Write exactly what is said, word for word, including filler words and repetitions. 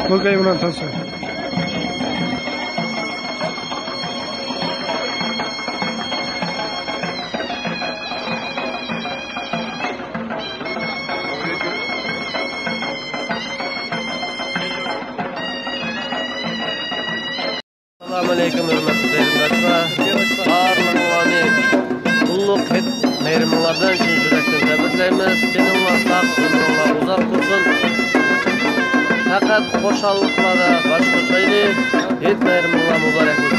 Только именно танцуем. ئەسسالامۇ ئەلەيكۇم، ھۆرمەتلىك قېرىنداشلار. بارلىقىڭلارنى ئۇلۇغ ھېيت مەيرىمىڭلار بىلەن چىن يۈرەكتىن تەبرىكلەيمىز. تېنىڭلار ساق، ئۆمرۈڭلار ئۇزاق بولسۇن. پەقەت خۇشاللىقلاردا باش قوشايلى. ھېيت مەيرىمىڭلار مۇبارەك بولسۇن.